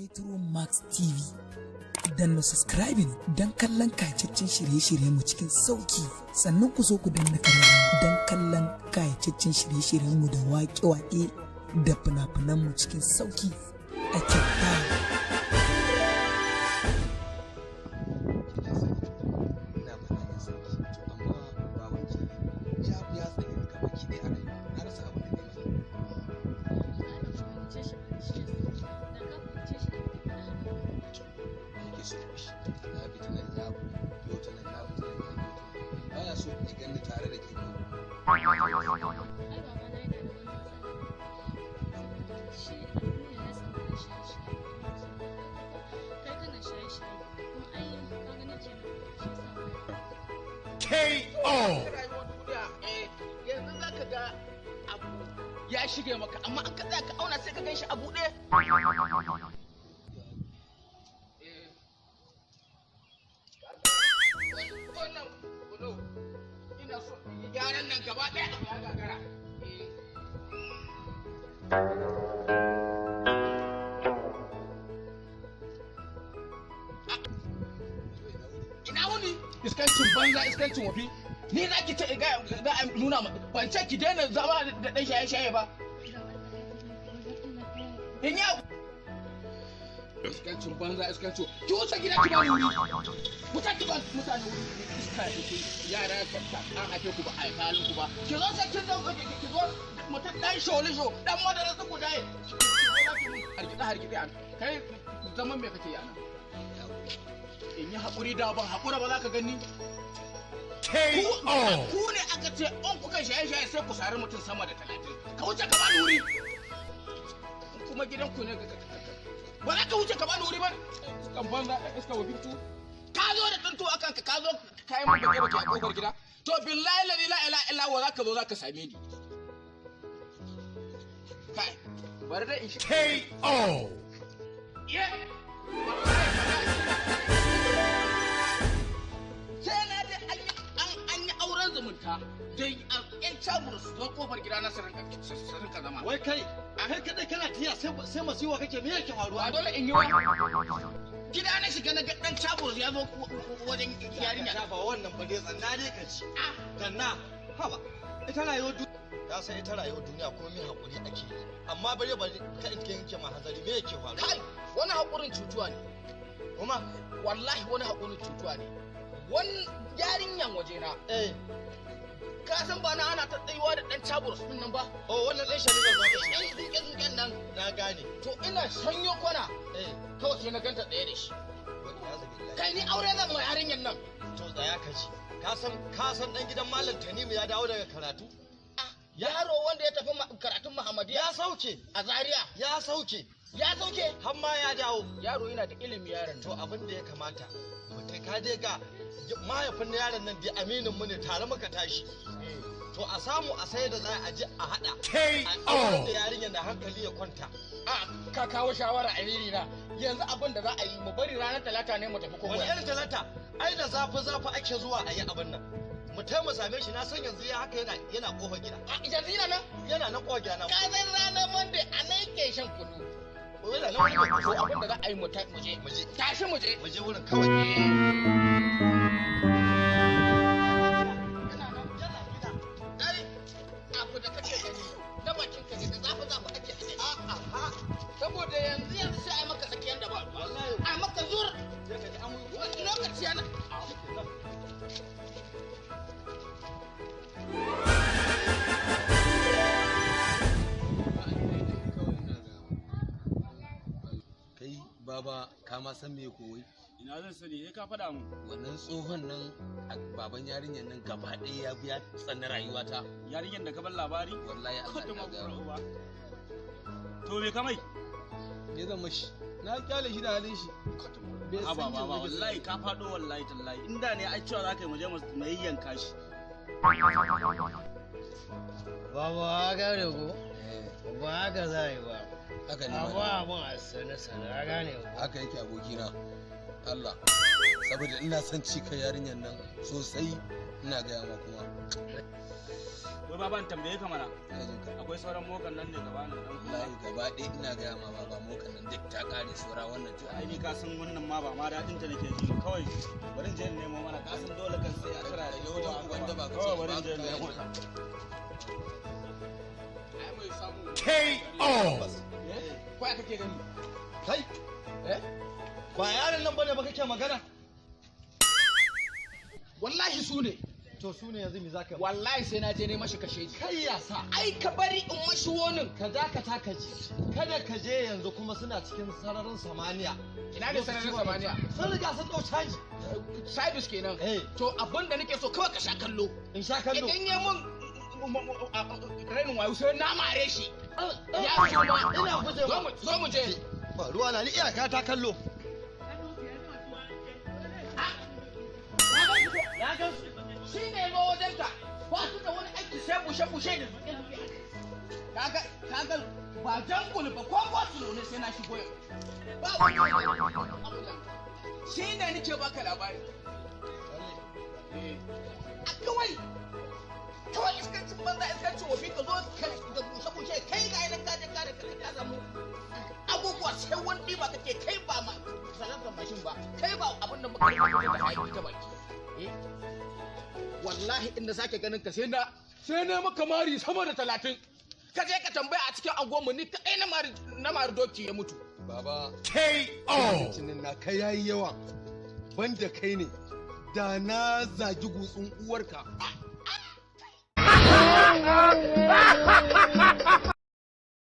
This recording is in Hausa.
Metro Max TV. Danna subscribing don kallon kayataccen shirye-shiryenmu cikin sauki, sannan ku zo ku danna kararrawa don kallon kayataccen shirye-shiryenmu da waƙe-waƙe da fina-finanmu cikin sauki a kyauta. Ina bala'in sarki to, amma babanki ya ya tsane ni gaba ki ɗaya a rayuwa, na rasa abin da ne masa. To, me yake so mishi? Na bi ta nan, na biyo ta nan, na bi ta nan, na biyo ta nan, baya so ya ganni tare da ke. Ai babana yana da wani matsala. Saboda shi a duniya ya samu da shaye-shaye. Kai kana shaye-shaye, kuma ai ka gani kenan shi yasa baya. KO. Rayuwar duniya, yanzu za ka ga abu ya shige maka, amma an ka tsaya ka auna sai ka gan shi a buɗe. Eh, wannan bulo ina so in yi gyaran nan gaba ɗaya, abu ya gagara. Eh. Ina wuni? Iskancin banza, iskancin wafi. Ni za ki ce ga za a nuna ban ce ki daina zama da ɗan shaye-shaye ba. In ya iskancin banza, iskancin, ki wuce gida ki bani wuri, wuce ki ba mutane wuri. Iska da ke yara ka an haife ku ba a haifa halin ku ba. Ki zo sai kin zo, ki zo mutum ɗan sholisho ɗan madara su guda ki zo za ki hargitse hargitse. An kai zaman me kake yi anan? In yi haƙuri da ban haƙura ba za ka gani. KO. Ku ne aka ce in kuka shaye-shaye sai ku sari mutum sama da 30. Ka wuce ka bani wuri. Kuma gidan ku ne, ba za ka wuce ka bani wuri ba. Iskan banza, iska wa firtu. Ka zo da tuntu a kanka, ka zo ka yi min bake bake a kofar gida. To, billahi la ilaha illa huwa, za ka zo za ka same ni. Kai, bari dai in shi. KO. Ye! Sai na je an yi auren zumunta dai yan cabur su zo kofar gida na su rinka zama. Wai kai, kai kadai kana tiya sai masiwa kake, me yake faruwa? Ba dole in yi wa gida na shiga na ga dan cabur ya zo wajen yarinya. Ta ba wannan ba dai, tsanna dai ka ci. Tsanna, haba. Ita rayuwar duniya, ya san ita rayuwar duniya komai hakuri ake yi. Amma bare bare ka in yanke ma hanzari, me yake faruwa? Kai, wani haƙurin cutuwa ne. Kuma Wallahi wani haƙurin cutuwa ne. Wani yarinyan wajena. Ka san ba na ana ta tsayuwa da dan cabur din nan ba. Oh, wannan dan shani zan zo. Yan zuke-zuken nan. Na gane. To, ina sanyo kwana. Kawai sai na ganta tsaye da shi. Wal iyazu billahi. Kai, ni aure zan wa yarinyar nan. To, tsaya ka ci. Ka san dan gidan Malam Tanimu ya dawo daga karatu? Yaro wanda ya tafi karatun Muhammadiyya Ya sauke. a Zaria. Ya sauke. Ya sauke. Har ma ya dawo. Yaro yana da ilimi, yaron. To, abin da ya kamata mutai ka dai ga mahaifin yaron nan dai aminin mu ne, tare muka tashi. To, a samu a sai da za a je a hada a aurar da KO. yarinyar da hankali ya kwanta. A ka kawo shawara a na. Yanzu abin da za a yi, mu bari ranar Talata ne mu tafi ko Wani irin Talata? Ai da zafi zafi ake zuwa a yi abin nan. Mu tai mu same shi, na san yanzu ya haka yana kofar gida. A yanzu yana nan. Yana nan kofar gida na. Ka san ranar Monday a nan yake shan kunu. Yana nan kofar To, gida. abin da za a yi, mu je. Mu je. Tashi mu je. Mu je wurin kawai. Yana nan. Yana gida. Ai abu da kake gani na bakin ka ne, da zafi zafi ake ake. A'a. Saboda yanzu yanzu sai ai maka tsakiyar da ba ruwa. Wallahi. Ai maka zur. Sai ka ji an yi Wani lokaci yana. Kai baba, ka ma san me ko wai? Ina zan sani, sai ka faɗa mun. Wannan tsohon nan baban yarinyar nan gaba ɗaya ya biya tsanna rayuwata. Yarinyar da ka bar labari? Wallahi Allah Kada ma ya kura ga. uba. To, me ka mai? Me zan mashi? Na kyale shi da halin shi. Bai san Haba yadda baba, nake so. wallahi ka faɗo, wallahi tallahi. Inda ne ai cewa za ka yi mu je mu yayyanka shi. Baba, gane ko? Eh, Ba haka za a yi ba. haka ne Abu ma. abun a sane sane, a gane ko? Haka yake, abokina. Allah, saboda ina son cika yarinyar nan sosai, ina gaya ma kuma. Wai baban tambaye ka mana. Ina jin ka. Akwai sauran mokan nan ne gaba nan dan Wallahi gaba ɗaya ina gaya ma baba, mokan nan duk ta ƙare, saura wannan To ai ni ka san wannan ma ba ma daɗin ta nake ji ba. Kawai bari in je in nemo mana, ka san dole kan sai a tara Da wajen uban da ba ka ce Kawai bari ba in je in ka nemo. KO. Ko ya kake gani? Kai. Eh? Ba yaron nan bane ba kake magana? Wallahi su ne. To su ne, yanzu me zaka yi? Wallahi sai na je ne mashi kashe ji. Kai ya sa. Ai ka bari in mashi wonin. Ka dakata ka ji. Kada ka je yanzu kuma suna cikin sararin samaniya. Ina ne sararin samaniya? Sun riga sun ɗau caji. Service kenan. Eh. To abin da nake so kawai ka sha kallo. In sha kallo. Idan ya mun rainin wayo sai na mare shi. Ya suma. Ina guje Zo mu zo mu je. Ba ruwa na ni, iyaka ta kallo. Ya gan su. Shi ne zo wajenka. Ba su da wani aiki sai bushe-bushe da zuƙe-zuƙe. Kaga kaga ba jangul ba ko gosulo ne sai na shigo yau. Ba wani abu nan. Shi ne nake baka labari. A kawai kawai iskancin banza, iskancin wofi, ka zo ka da bushe-bushe, kai ga yanan ka je ka da ka samu abubuwa sai wani ɗiba kake, kai ba ma salantar mashin ba, kai ba abin da muka yi da aiki ta baki. Eh? Wallahi in na sake ganin ka sai na maka mari sama da 30. Ka je ka tambaya a cikin anguwanmu, ni kaɗai na mari doki ya mutu. Baba, KO. Cinin na kai yayi yawa. Banda kai ne da na zagi gutsun uwarka.